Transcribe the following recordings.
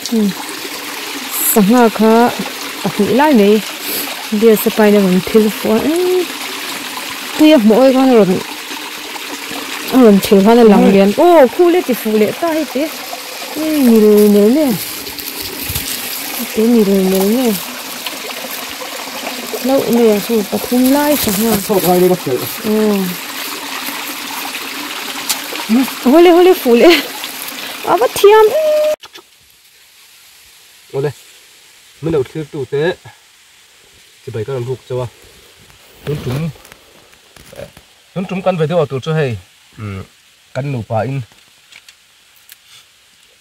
Sangha kha pahnih lai mai gas a pain a rawn thil fuh a eee tui a hmuh awih khan a rawn a rawn thil khan a lang lian aw khu le ti fuh leh ta hei te eee mil mel nge te mil mel nge hlauh mai a chu pathum lai sangha aw hawle hawle fuh leh a va thiam em. Awle, min lo thlir tu te chibai ka rawn huk chauh a, tun tum tun tum kan video tur chu hei kan nupa in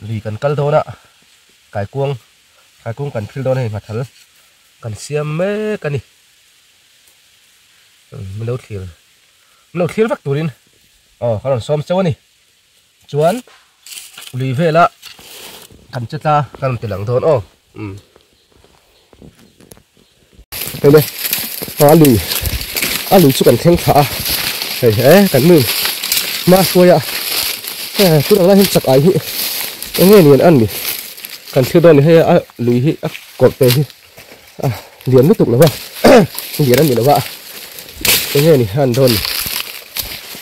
lui kan kal dawn a, kaikuang kaikuang kan thil dawn a hei nghathal kan siam mek a ni, min lo thlir min lo thlir vek turin aw ka rawn sawm chauh a ni. Chuan lui vela kan che tla ka rawn ti lang dawn aw umm hei le a lui a lui chu kan thleng thla a hei e kan nu hma hruai a hei tunah lai hian chak ai hi eng nge lian an ni kan thlir dawn ni hei a lui hi a kawrh te hi a lian lutuk lo va lian a ni lo va eng nge ni an dawn ni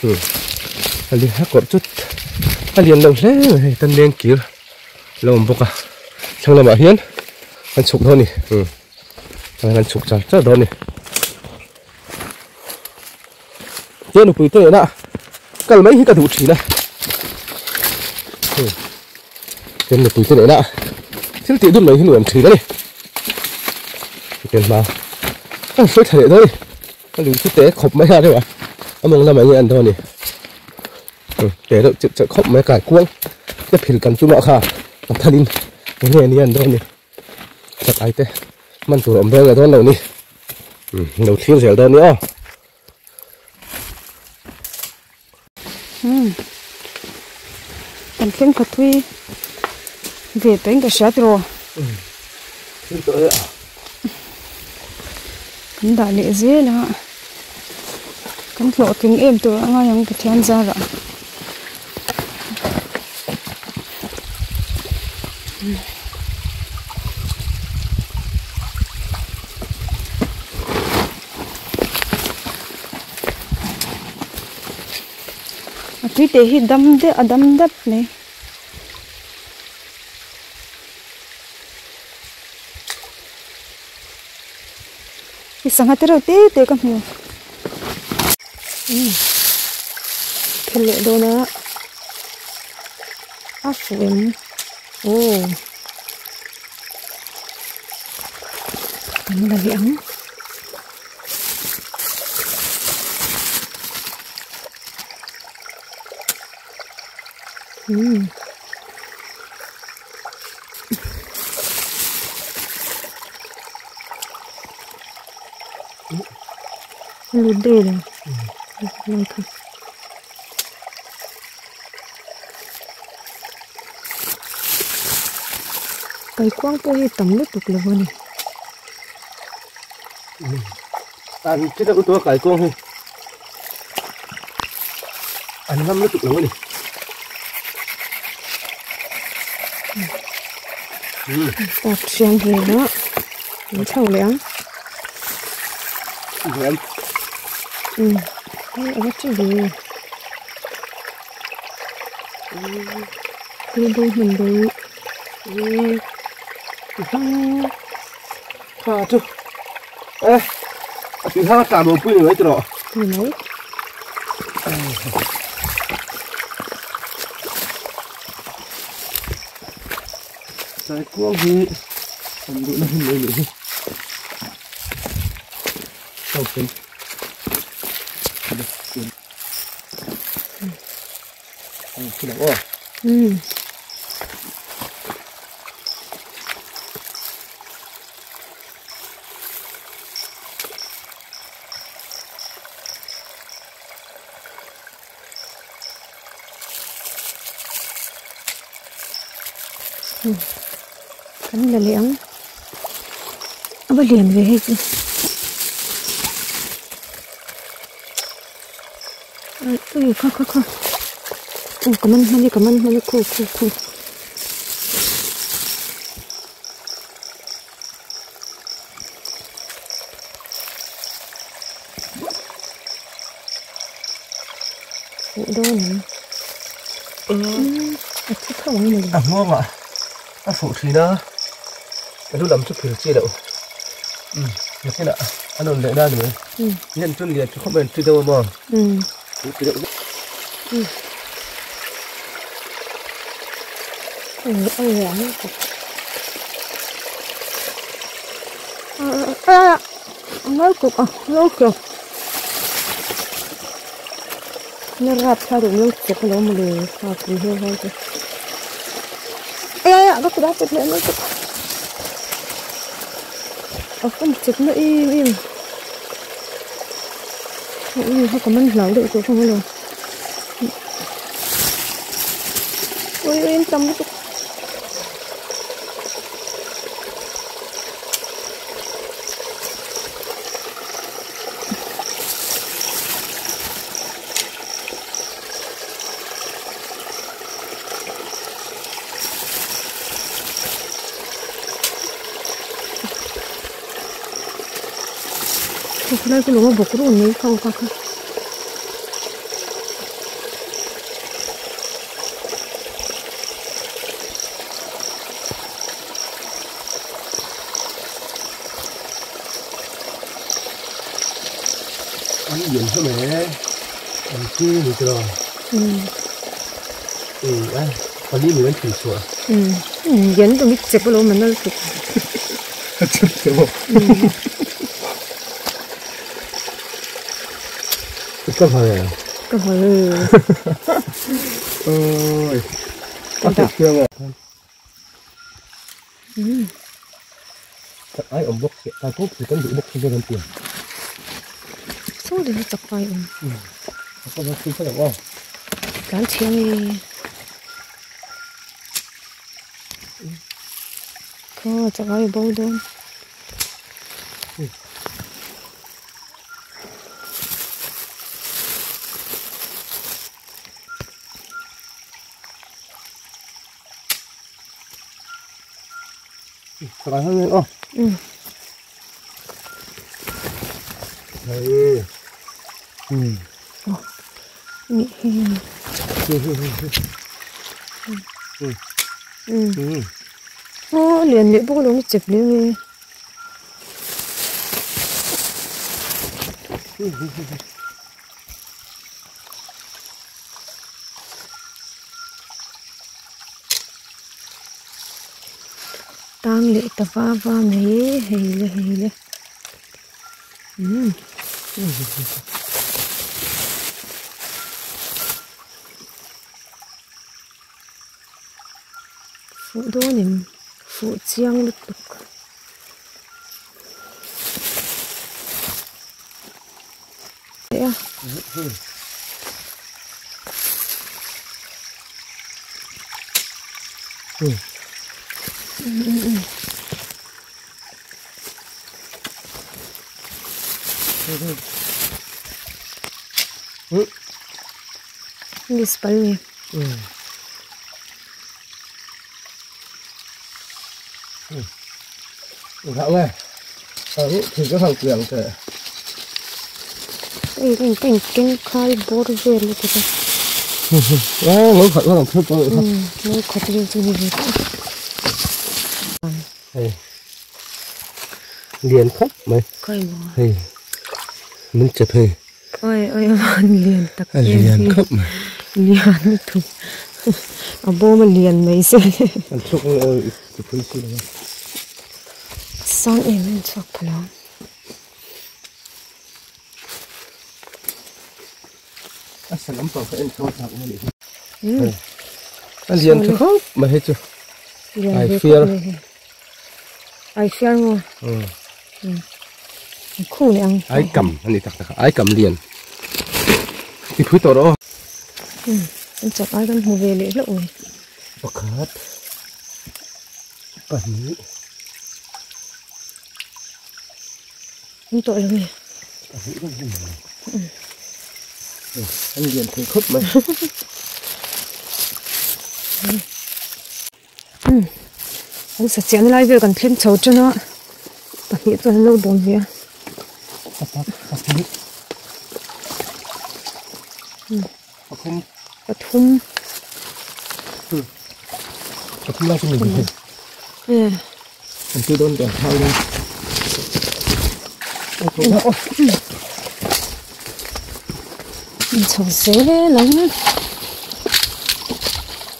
hmm a li a kawrh chu a lian lo hle mai hei tan leng kir lo awm bawk a thlang lamah hian an chhuk dawn a ni hmm an chhuk char char dawn a ni he nupui te nena kal mai hi ka duh thin a hmm he nupui te nena thil tih dun mai hi nuam thin a ni tel hma a sawi tha leh dawn a ni ka lui chu te khawp mai a reuh a a mawng lamah hian an dawn a ni te deuh chep chep khawp mai a kai kual te phil kan chungah kha a thalin eng nge ni an dawn a ni. Chakai te hman tur a awm dawn leh dawn lo ni umm lo thlir zel dawn nia aw. Umm kan thleng kha thui ve tawh in ka hria tiraw umm thleng tawh e a. Kan dah leh zel a kan hlawhtling em tur a ngai ang Pathian zarah. A tui teh hi dam deuh a dam dap mai. I sangha te reuh te te ka hmu. Umm thil leh dawn a a fuh em aw kan la leh ang. Umm. Lut daih lo lai kha. Kaikuang pawh hi tam lutuk lo a ni. An thi deuh lutuk a kaikuang hi an ngam lutuk lo a ni. Tak hriam hle a an chho leh ang. Umm hei a va chi ve thil bo hman bo Kha chu e a tih hang a tla bo pui ni mai tiraw. Ni mai. Saikuang hi an duhna hun mai nih hi. Umm. Kan la leh ang a va lian ve hei chu ui kha kha kha aw ka man hman e ka man hman e khu khu khu. Fuh dawn em? A thi tho ang mawle. A nghawngah a fuh thin a, ka lu lam chu phil chi loh. Nakinah a nawn leh na a ni mai. Nen chu lian chu khawp mai an ti deuh a maw? Ti deuh vek. Na rap thla duh miau chek alawm mawle ha pui heuh heuh te ai ai ka kut a chek leh mai chek a fan chek na em em ui ha ka man hlau deuh tawh kha mawle ui ui an tam lutuk. Khawlai chu lung a bawk run mai kha kha kha. An lian hlawm e, an chu ni tawh a. Ih a, pali ni an thil chhuah. Lian tum i chep alawm a nal tuk. A chep teh maw. Ka hal e. Ka hal e. Oi. A chep chiang e. Chak ai awm bawk se, a kawngpui kan duh bawk se kan ti a. Saw deuh hi chak ai awm. A kawng a chhung khat ang aw. Tlan chhiang e. Khaw chak ai bo dawn. Tara hang aw. Hei. Oh. Ni hi. Oh, lian leh bawk alawm chep leh nge. Tang leh ta va va mai e hei le hei le umm fuh dawn em fuh chiang lutuk. Miss pal nge. Gạo nghe. Thì cái thằng quyền kìa. Keng keng keng khai bor vel a ti ta. Lo khat lo thut lo. Lo khat vel chu ni ve ta. Hei. Lian khawp mai. Khai maw. Hei. Min chep hei. Oi oi a van lian tak em. Lian khawp mai. Lian lutuk. A bawm a lian mai se. An chhuak ang oi ti pui si lo. Sang em em chhuak pha lo. A sa lampang kha en chho chak mai a nih hi. A lian tha khawp mai hei chu. Ai fiar. Ai fiar maw? Khu leh ang. Ai kam a ni tak tak a, ai kam lian. Ti phui tawh rawh aw. An chak ai kan hmu ve leh hlauh mai. Pakhat pahnih. An tawh lo nge? Pahnih kan hmu mai. An lian thei khawp mai. An sa chiahna lai vel kan thleng chho tan a, pahnih chuan an lo bawn ve a. Pakhat, pahnih. Pathum. Pathum. Pathum lai chu ni hei. An tui dawn teh hau dawn. In chho zel ang.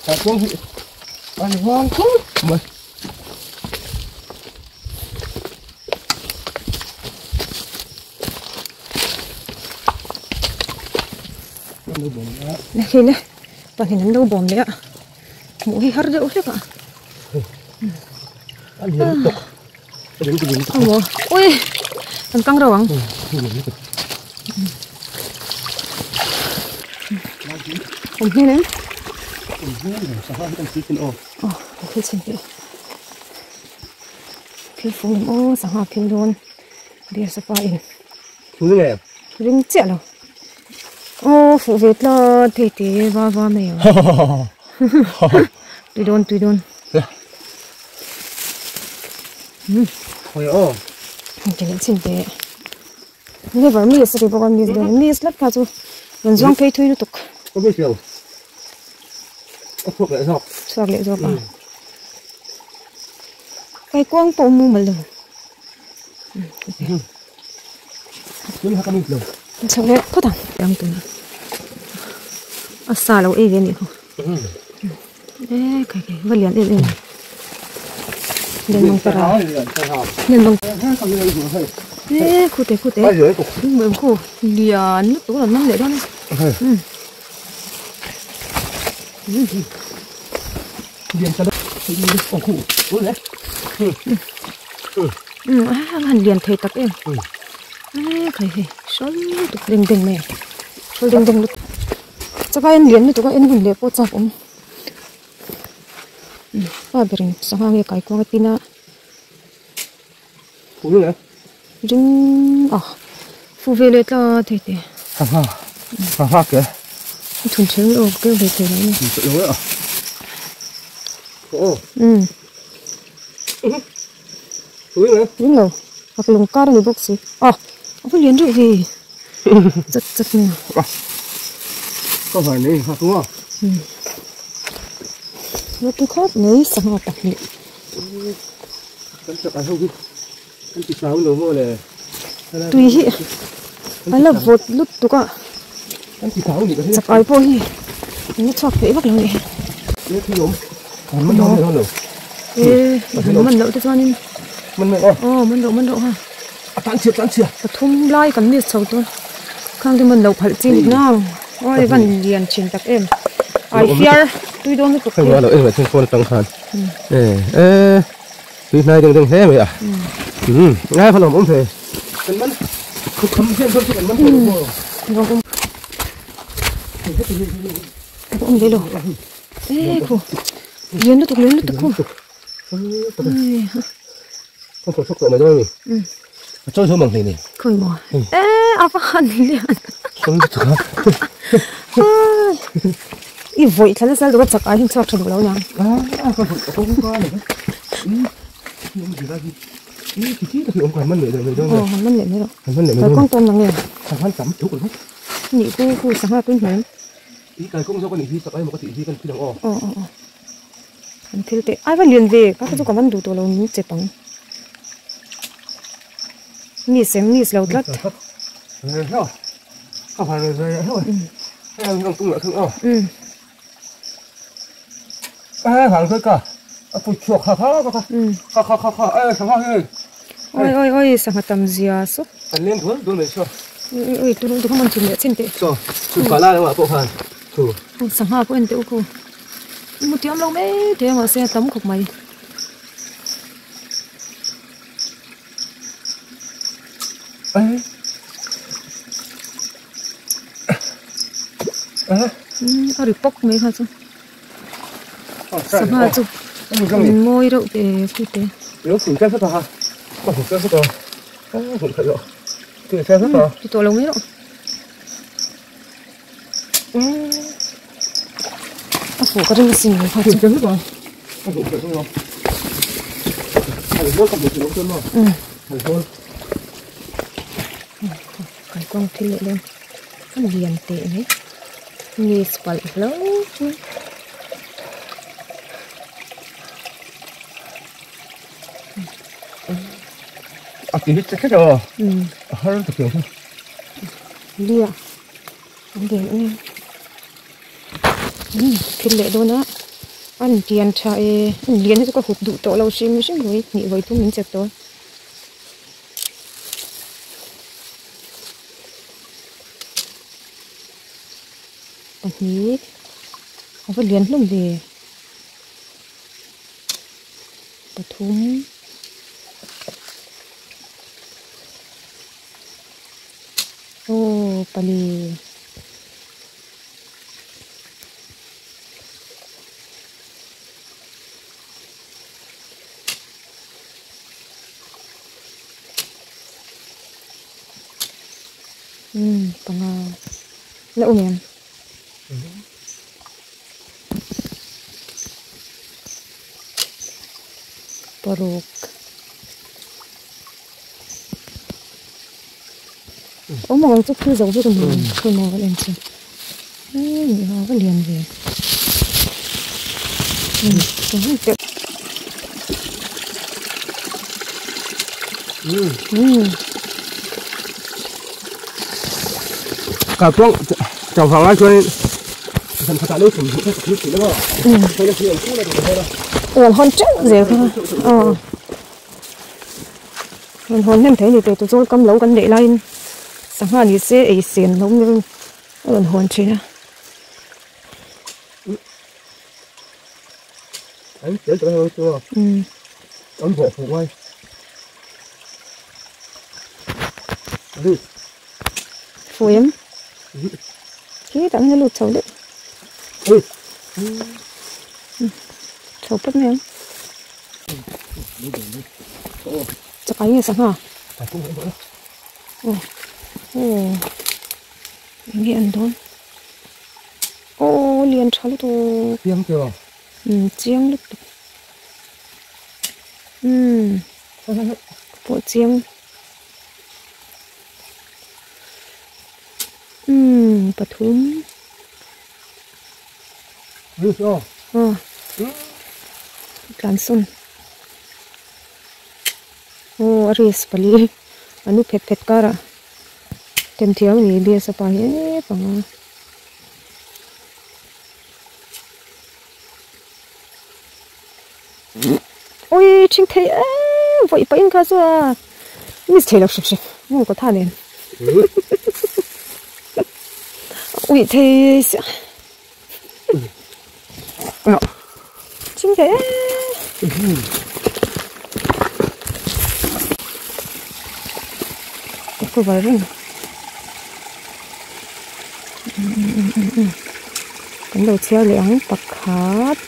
Ta chuang hi an vang khawp mai. Hei le pahnih an lo bawm leh a hmuh hi har deuh hlek a a lian lutuk a lian lutuk emaw ui an kang reuh ang awm hmel em awm hmel em sangha hi kan tui thin aw aw kan thil chhin teh thil fung em aw sangha phil dawn beer safa in Thu nge? Ring chiah lo. Aw fuh ve tlat thei te va va mai ang. Tui dawn tui dawn. Khawi aw. Ke leh chin te. Never miss a ti bawk a miss dawn miss tlat kha chu rawn zuang phei thui lutuk. Ka miss lo. A chhuak leh zawk. Chhuak leh zawk a. Kaikuang pawh mumal lo. Chho leh phawt ang ang tuna a sa lo ei ve a nih khaw e khai khai va lian em em lian bang tara lian bang e khute khute em khu lian lutuk a rawn man leh dawn a han lian thei tak em e khai hei sawl lutuk deng deng mai a sawl deng deng lutuk chakai an lian lutuk a en hun leh pawh chak awm pa berin sangha nge kai kuang a tin a ring a fu ve leh tlat hei te sangha sangha ke a thun ṭhen aw keu ve thei lo a ni ring lo a lung kar a ni bawk si a a va lian reuh ve chat chat mai a ka vai nei ha tua va tu khawp mai sangha pahnih. Kan chak ai ho hi kan ti chau lo maw le. Tui hi a la vawt lutuk a. Kan ti chau ni ka Chak ai pawh hi an la chhuak peih vak lo ni. E thi awm. An man dawn lo lo. E an man loh te chuanin. Man mai aw. Aw man loh man loh ha. A tan chhia tan chhia. Pathum lai kan miss chho tur. Khang te man loh phalh chi ni nang. Oi van lian thin tak em. Ai fiar tui dawn lutuk. Hei lo en mai thung phone atang khan. E e tui hnai deng deng hle mai a. Ngai phalom awm thei. Kan man khu kham hian chuan kan man thei lo maw. Awm ve lo. E khu. Lian lutuk lian lutuk khu. Kan thawh chhuak tawh mai dawn a ni. A chawi zo mang hle ni. Khawi maw? E a va han lian. Chawi lutuk a. I vawih thla nasa lutuk a chak ai hian chhuak tha duh lo niang. A ka vawih ka kawng ka ni. Aw han man leh mai rawh. Kai kawng tawn lang nge? Nih chu khu sangha tui hmel. Aw aw aw. An thil teh ai va lian ve ka chu ka man duh tawh lo ni chep ang. Miss em miss lo tlat. Oi oi oi sangha tam zia saw. Oi oi turu duh man chhun leh chin teh. Sangha pawh en teh u khu. Mu tiam lo mai thei a mahse a tam khawp mai. A ri pawk mai kha chu sangha chu an mawi reuh te khu te. Ti tawh lo mai rawh. A fuh ka ring asin kha chu. Kaikuang thil leh dawn a lian teh mai. Miss palh hlauh mai. A ti hi che kher a. A har ta piang chu. Lia. An lian em. Thil leh dawn a. An lian tha e. An lian hi chu ka hup duh tawh lo hrim hrim vawi hnih vawi thum min chek tawh a. Pahnih a va lian hlawm ve pathum aw pali umm panga la awm em paruk awm ang chu phul zo vek a ni phul maw kan en chu eee a va lian ve umm Kalpuang chau vang lai chuanin zan khatah lo thum hmuh ka thil tih lova hei hi an phul a ni dawn a. Rawn hawn teuh zel kha aw rawn hawn hnem thei a ni teh tu zawl kam lo kan neih laiin sangha ni se ei sen lo a rawn hawn thin a. An tel tak ang chu a. An bawh fuh ngai. Ri. Fuh em? Khi tak hian a lut chho deuh. Ui. Chho pawt mai ang. Chakai nge sangha? Aw. Aw. Enge an dawn? Aw lian tha lutuk. Chiang teh aw. Umm chiang lutuk. Umm pawh chiang. Umm pathum. Aw tlansawn. Aw a risk pali a nu phet phet karah. Themthiam a ni biasa pa hi em ang a. Ui thing thei em vawi pahin kha chu a miss thei lo hrim hrim maw ka tha nen ui thei sia thing thei em ka cover reng kan lo chhiar leh ang pakhat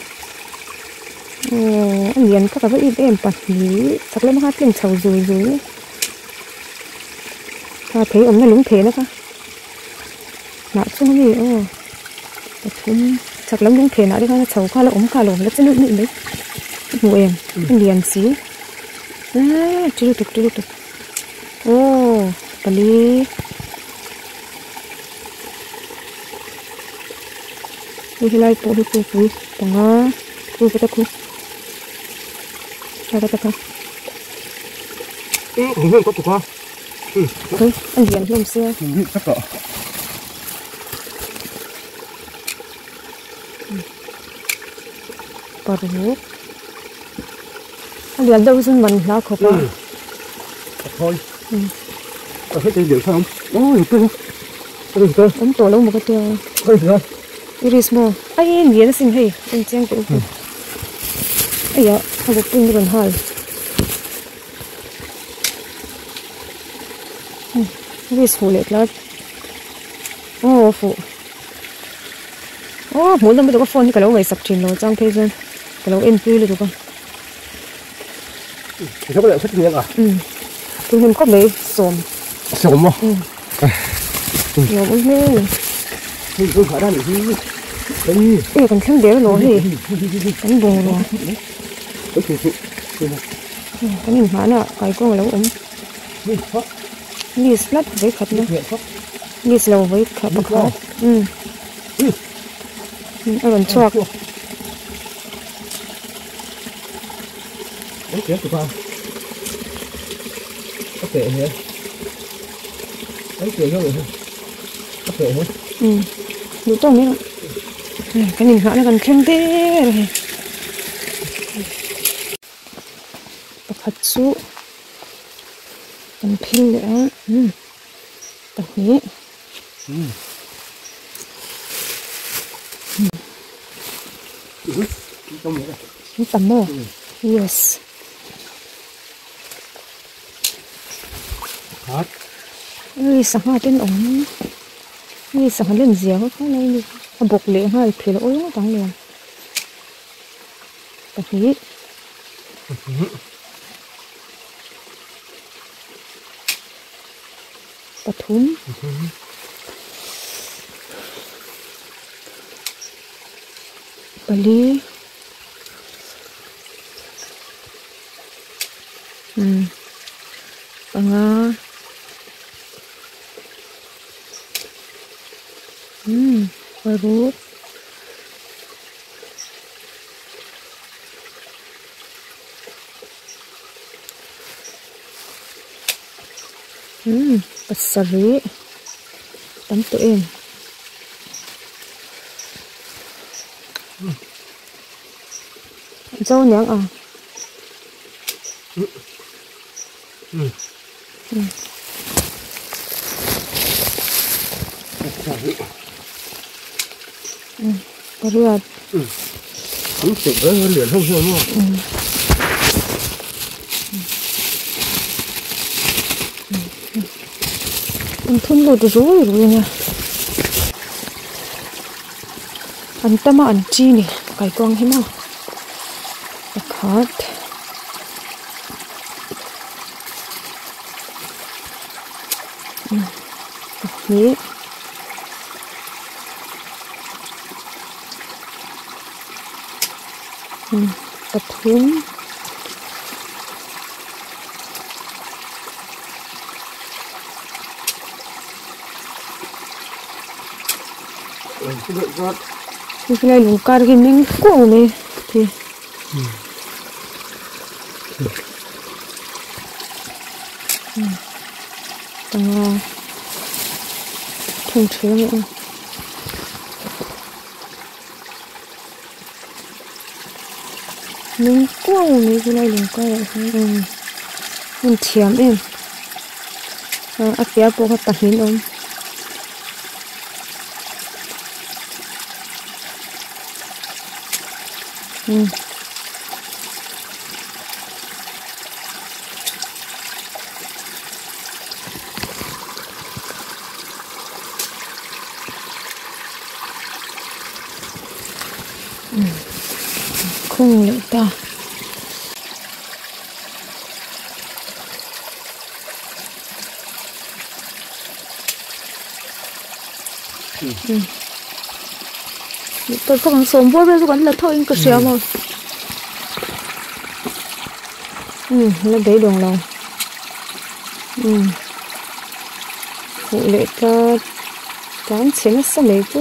aw a lian kha ka va em em pahnih chak lama kha a tleng chho zui zui a thei awmna lung phena kha hnah chung a mi aw pathum chak lam lung phenah te khan a chho kha a la awm kha a lo awm la che nuih nuih mai a hmu em a lian si aaa ti lutuk ti lutuk aw pali. Hei helai pawh hi khupui panga khu ka ta khu tha ka ta kha Ui a lian hlawm sia paruk a lian deuh hi chuan man hla khawp a. Awm tawh lo maw ka tia Iris maw ai lian asin hei en chiang teh u aiah a bawkpui in a rawn hal Iris fuh leh tlat aw fuh aw hmuh nawm lutuk a phone hi ka lo ngaihsak thin lo chang phei chuan ka lo en pui lutuk a. Tui hnem khawp mai sawm. Sawm maw? Nuam awm hle a ni. E kan thleng der alawm hei kan bungrua kan inhmahna ah kaikuang alo awm miss tlat vawikhatna miss lo vawikhat pakhat. A rawn chhuak. Duh tawk mai rawh. Kan inghahna kan thleng der a hei. Pakhat chu kan phil leh a pahnih. An tam maw? Yes. Hei sangha ten awm hei sangha len zia kha kha lai ni a bawk leh nghal phel awl ngawt ang leh pahnih. Pathum. Pali. Umm. Panga. Umm. Paruk. Umm pasarih tam tawh em zo niang ang umm pariat An thun lut rui rui ania an tam a an chi ni kaikuang hi maw pakhat pahnih. Pathum helai lung kar hi meng kuau mai khi panga thung thu a ni a. Lung kuau mai chu lai lung kar ah hian umm hmun thiam em ah a piah pawh kha pahnih an awm umm. Khung leh ta. Tawlh kha kan sawm bawr vel chu kan la tho in ka hria maw. La beidawng lo. Huh leh ta tan chhe nasa mai chu.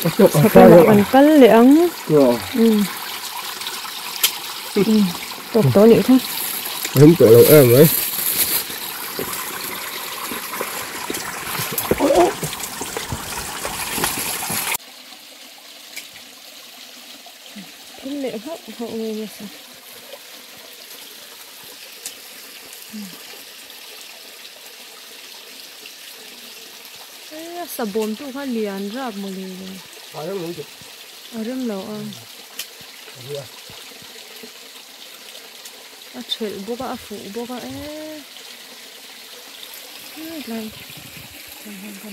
Chhak lamah kan kal leh ang. Tawk tawh anih kha. A him tawh lo em mai. Thil leh hauh hauh ngei nasa. A sabawm tu kha lian rap maw le le. A rem lo deuh. A rem lo a. A thelh bawk a a fuh bawk a eee. Tlai hian ka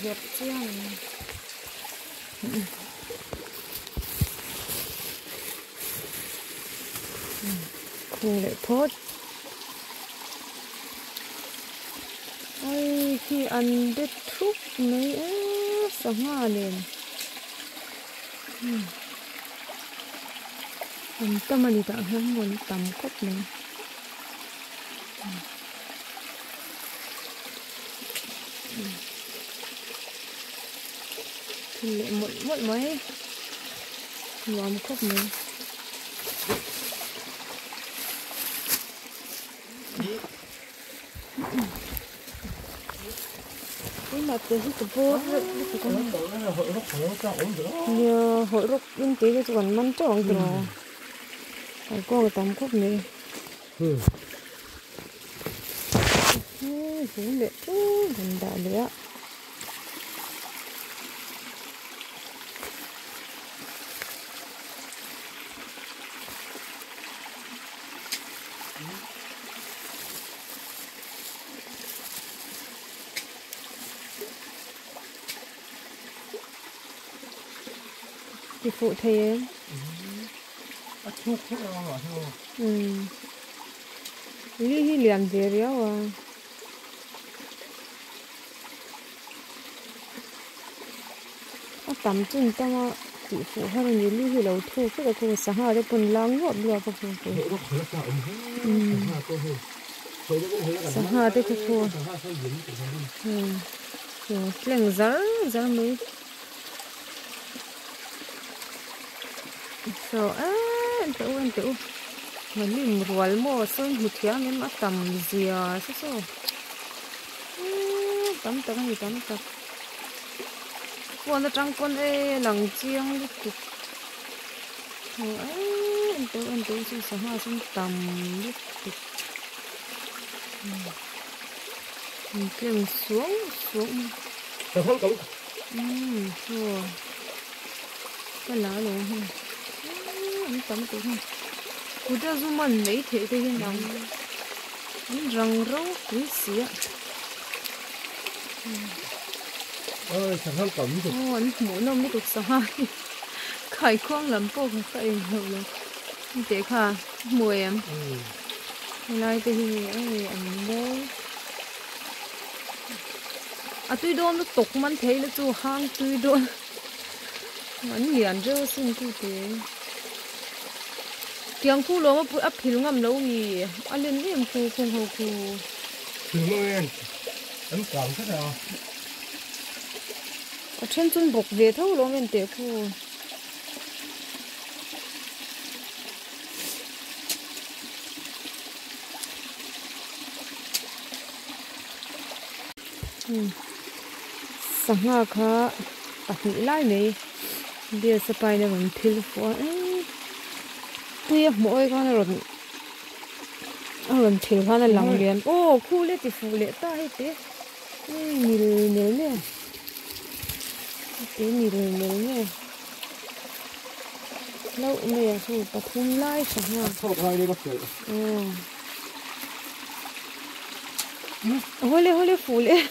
Vek chiang a ni. Khung leh phawt. Ai khi an de thup mai e sangha nen. An tam a ni tah hian maw an tam khawp mai. Thil leh mawlh mawlh mai nuam khawp mai. Tunah te hi ka bawr reuh lutuk a ni. Nia hawlh rawk in te hi chu kan man teuh ang tiraw kan kawng a tam khawp mai. Hei leh tlem kan dah leh a. Ti fuh thei em? A thuk kher ang a hnu. Umm. Li hi lian ve riau a. A tam chun tam a tih fuh har a ni li hi lo thuk vek a khu sangha te pawn lang luap luap a khu khu. Sangha te khu khu. Umm tleng zar zar mai. Saw eee en teh u en teh u hnim rual maw sawi hmu thiam em a tam zia saw saw eee tam tak a ni tam tak phone atang pawn eee a lang chiang lutuk aw eee en teh u en teh u chu sangha chu tam lutuk an tleng suau suau mai. Umm chaw ka la lo hei umm an tam tawh hei kut a zu man mai theih te hian ang an rang ropui si a aw an hmuh nawm lutuk sangha hi khaikhuang lam pawh kha ka en hlauh lo teh kha hmu em helai te hi hei an mawi. A tui dawn lutuk man thei na chu hang tui dawn an lian reuh asin ku te tiang khu lawm a a phil ngam lo mi a len em khu khung ho khu phil ngam em an kang tlat a a then chun bawk ve tho lawm en teh khu. Sangha kha pahnih lai mai bias a pain a rawn phil fuh a eee tui a hmuh awih khan a rawn a rawn phil khan a lang lian aw khu le ti fuh leh ta hei te eee mil mel nge te mil mel nge hlauh mai a chu pathum lai sangha aw. Hawle hawle fuh leh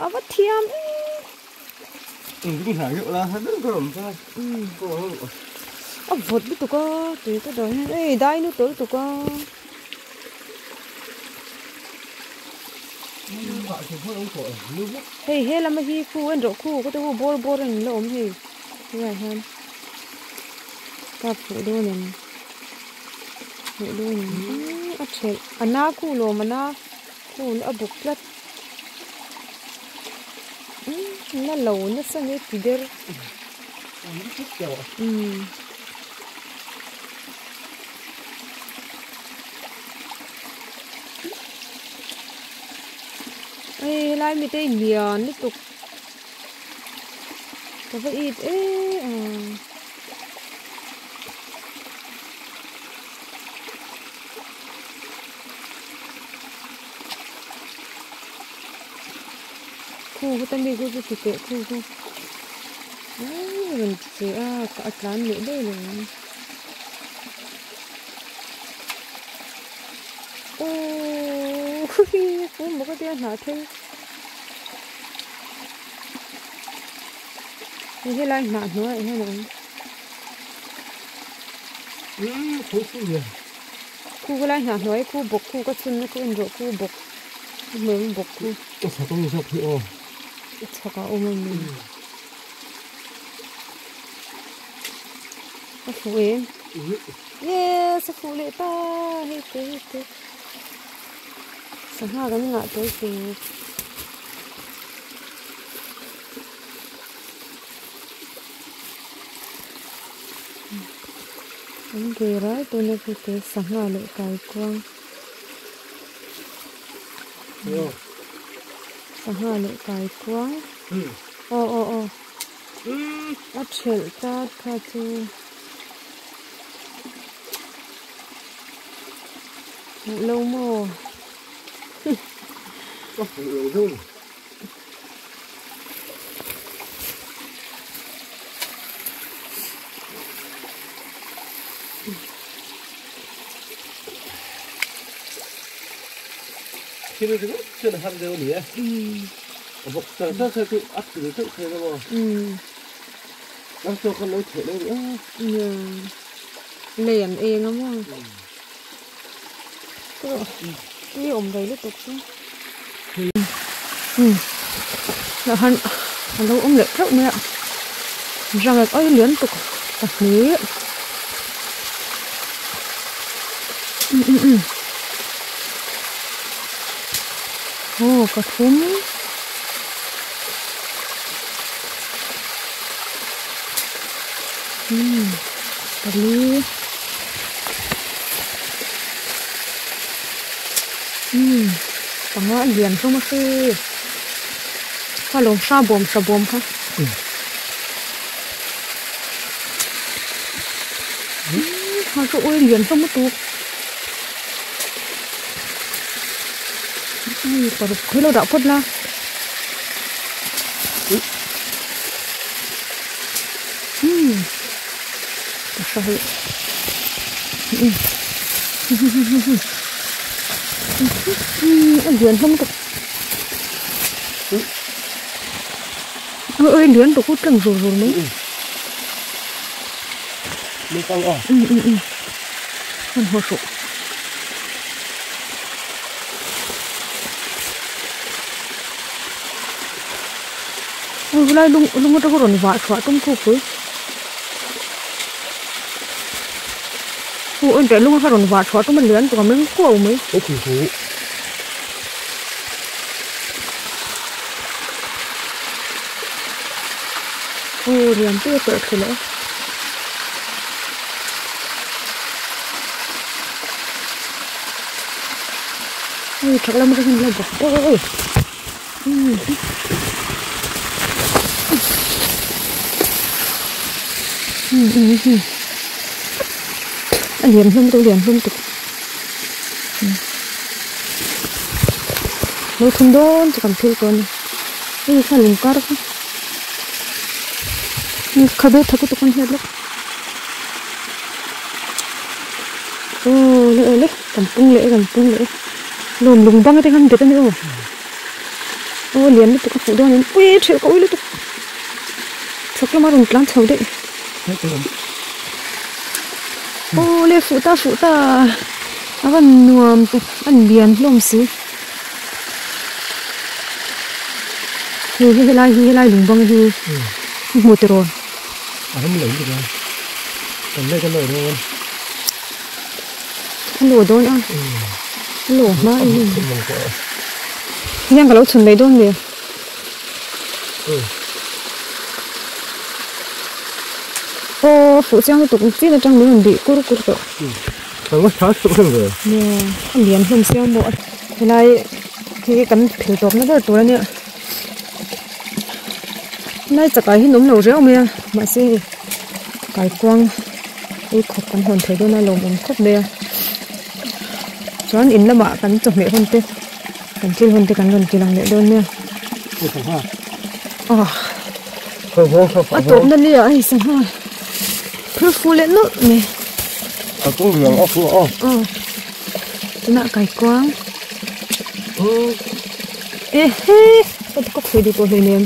a va thiam em a vawt lutuk a tui ka dawn hian ei dai nu tawlh lutuk a hei he lama hi khu en rawh khu ka ti hu bawr bawr a in la awm hei tunah hian kap fuh dawn em. Hmuh dawn in a thelh a na khu lawm a na khu a bawk tlat umm na lo nasa nge ti ber umm hei helai mi te lian lutuk ka va it em a. Khu khu ta mi khu chu ti teh khu khu aii rawn ti che a a tlan leh daih lo ang aww hi hi maw ka tia hnah thei hei helai hnah hnuaiah hian a awm. Khu ka lai hnah hnuai khu bawk khu ka chhunna khu en rawh khu bawk a hmuh bawk khu. A chhak a ni zawk hi aw. A chhak a awm a ni. A fuh em? Yes, a fuh leh ta hei te hei te sangha kan ngah tel tur. An ke rai tuna khi te sangha leh kaikuang sangha leh kaikuang aw aw aw a thelh tlat kha chu hmuh lo maw a hmuh lo deuh ni. Thil ringawt chuan a har deuh a ni e. A bawk char char char chu a thil theuh thei lo a. Kan chaw khan lo theh lo ni a. Lei an eng a maw. Tui awm rei lutuk chu. Tah han a lo awm leh theuh mai a. Rangek ai lian tuk pahnih. Aw pathum. Pali. Umm panga a lian hlawm a hre kha lawm hra bawm hra bawm kha umm kha chu ui lian hlawm lutuk ui paruk hi lo dah phawt la umm ka hre hei a lian hlawm lutuk ui lian lutuk u tleng zur zur mai an haw hruh ui helai lung lung atanga rawn vah chhuah tum khu pui. Aw en teh lung kha rawn vah chhuah tum a lian tuk a meng kuau mai. Aw lian te a perh thlu leh a. Ui thak lam atangin la bawk aw aw. A lian hlawm tuk lian hlawm tuk lo thum dawn chu kan phil tawh a ni hei kha lung kar kha khabe tha lutuk an hriat lawk aw le le kan pung leh e kan pung leh e lawm lung bang te khan bet a ni aw. Aw lian lutuk a fuh dawn em ui ṭhelh ka ui lutuk chhak lama rawn tlan chho daih aw le fuh ta fuh ta a van nuam tak a lian hlawm si hei hi helai hi helai lung bang hi i hmu tiraw a rem lo lutuk a kan lek a lawh dawn a lawh dawn a a lawh hma in hian ka lo chhun mai dawn mi aw fuh chiang lutuk chin atang min rawn bih kur kur tawh nia a lian hlawm sia maw helai hi kan phel tawp na ber tur ania helai chakah hian awm lo riau mai a mahse hei kaikuang ei khawp kan hawn thei dawn a lawmawm khawp mai a chuan in lamah kan chawhmeh hun te kan thil hun te kan rawn ti lang leh dawn nia ah a tawpna ni ah hei sangha phur fu leh nawlh mai aw tunah kaikuang e he ka khawi duh tawh hleinem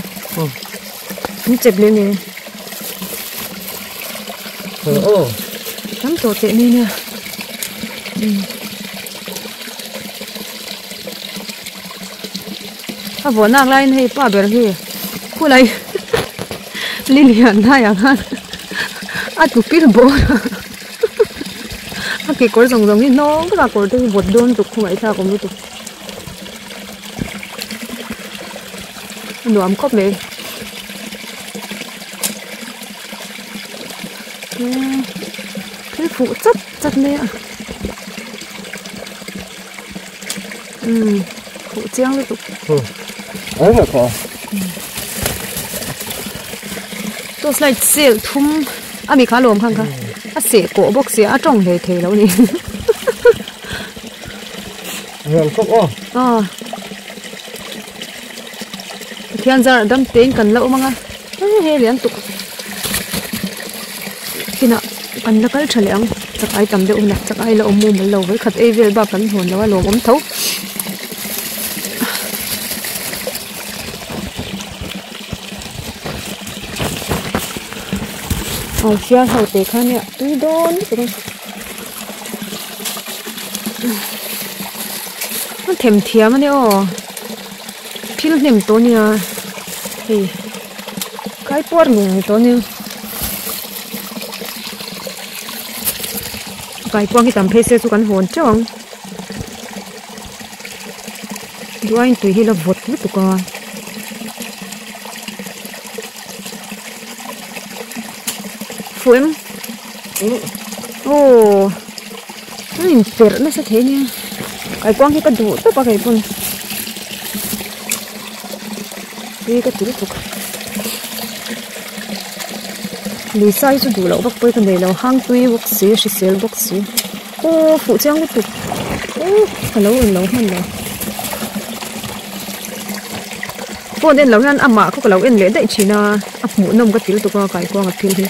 an chep leh nge. Tam tawh teh mai nia a vawh nak laiin hei pa ber hi khulai li lian lai ang khan. A tlu pil bawr a kekawr zawng zawng hi hnawng vek a kawr te hi vawt dawn lutuk khawngaih thlak awm lutuk a nuam khawp mai thil fuh chat chat mai a umm fuh chiang lutuk torch light sel thum a mi kha lawm khan kha a seh kawh bawk sia a tawng hlei thei lo a ni aw Pathian zar dam tein kan la awm ang a he lian tuk kinah kan la kal tha leh ang chak ai tam deuh hunah chak ai la awm mumal lo vawikhat ei vel bak kan hawn lo a lawmawm tho. Aw sial ho te kha nia tui dawn lutuk a a them thiam a nia aw thil hnem tawh a nia hei kai puar ngei tawh a nia kaikuang hi tam phei se chu kan hawn teuh ang duaiin tui hi la vawt lutuk a. Fuh em? Aw a inperh nasa thei ania kaikuang hi ka duh tawp a keipawn tui ka ti lutuk lui sai chu duh loh vak pawh hi ka nei lo hang tui bawk si hrisel bawk si aw fuh chiang lutuk aw ka lo en lo hman lo. Phone en lo hian amah khaw ka lo en leh daih thin a a hmuh nawm ka ti lutuk a kaikuang a thil hi.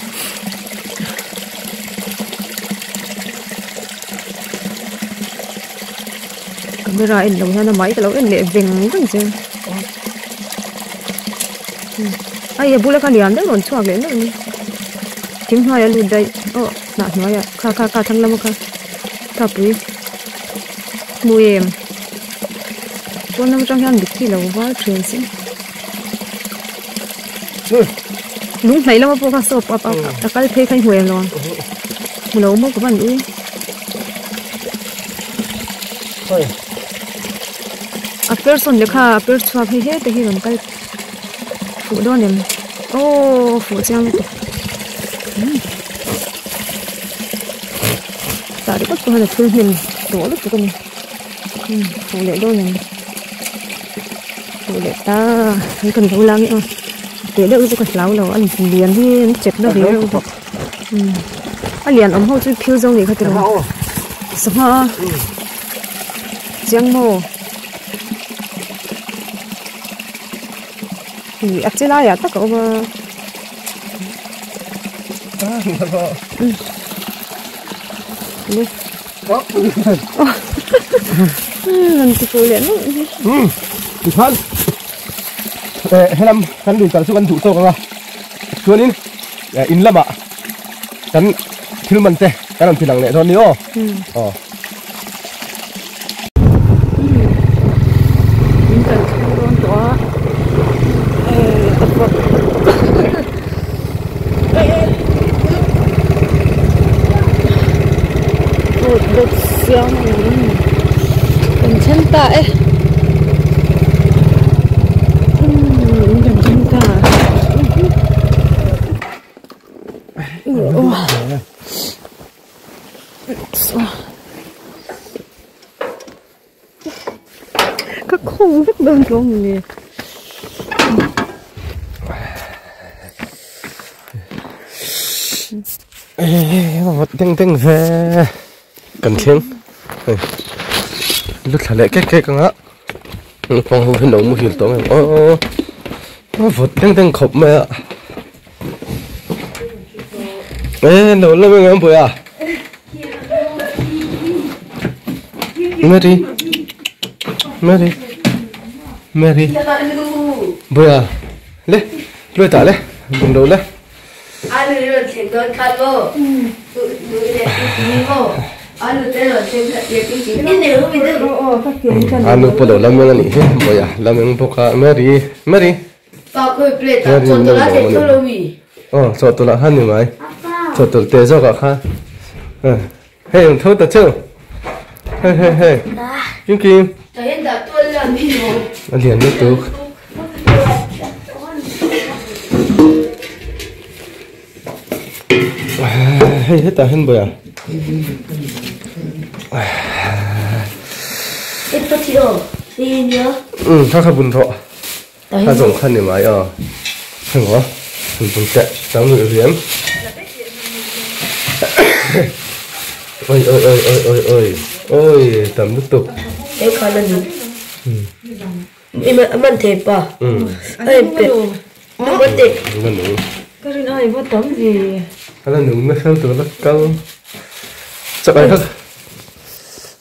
Camera en lo hian amah hi ka lo en leh veng veng che a hei a bula kha lian deuh rawn chhuak leh neuh mai thing hnuaiah a lut daih aw hnah hnuaiah kha kha kha thlang lama kha thapui hmu em. Pawn lam atang hian mitthi lo var thin se lung hnaih lama pawh kha sawp a a kal phei kha i hmu em lo ang hmu lo maw ka van ui a person leh kha a per chhuak hei hete hi rawn kal fuh dawn em aw fuh chiang lutuk tah ringawt pawh hian a thil hnem tawh lutuk a ni. Fuh leh dawn em fuh leh ta hei kan lo lang e aw teh deuh hi chu ka hlau lo a lian hi an chep na ve reuh bawk a lian awm ho chu phil zo nih kha tiraw sangha chiang maw ih a che laiah tak a awm a. Tikhan helam kan lui kal chu kan duh tawk ang a chuanin in lamah kan thil man te kan rawn ti lang leh dawn ni aw. Aw. In kan thleng dawn tawh a road bawk siam a ni kan thleng ta e in kan thleng ta Ka khawng vek dawn tlawng a ni. Vawt deng deng ve kan thleng hei lu thla leh kek kek anga naupang ho hi lo muhil tawh ang aw vawt deng deng khawp mai a e lo la mai ang buai a. Mary Mary Mary Boya le lue ta le bung lo le Anu pawh lo lam eng a nih hi Boya lam eng bawk a Mary Mary Mary lo lo a ni aw chawhtawlh ah khan ni mai. Chawhtawlh te zawk ah khan hei ang tho ta cheu hei hei hei kim kim a lian lutuk hei hetah hian bawiah umm kha kha bun rawh. A zawng kha ni mai a, engmaw han bun teh tam luih riam. Oi oi oi oi oi oi oi tam lutuk. He khan a ni. I man thei pa. Ai pe. Man te. Man nung. Ka rin ai va tam ve. Ala nung na hel tur la kal. Chak ai kha.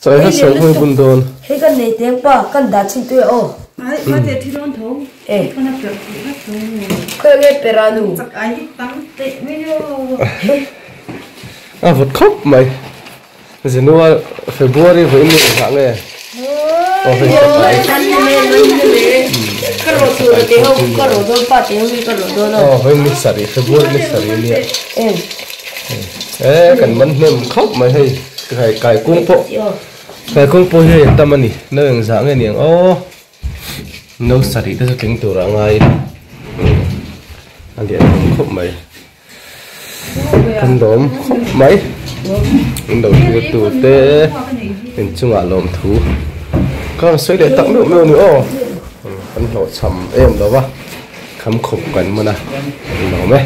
Chak ai kha sel hmui bun dawn. Hei kan nei teng pa kan dah chin tui aw. Ai ma te thi dawn tho. E. Kana per thei vek tho. Khoi nge pera nu. Chak ai hi tam teh mai aw. A vawt khawp mai. January February vawiin ni engah nge? Aw hei chak ai. Ka rawh tur te ho ka rawh dawn pa te ho hi ka rawh dawn aw. Aw vawiin ni sarih February ni sarih nia. E kan man hnem khawp mai hei. Kai kai kung pawh kai kung pawh hi a tam a ni no eng zah nge niang aw no sarih te chu tling tur a ngai a lian awm khawp mai kan lawm khawp mai in lo thlir tur te inchungah lawmthu ka rawn sawi leh tak meuh meuh a ni aw kan hlawhchham em lo va kham khawp kan man a kan lawm e.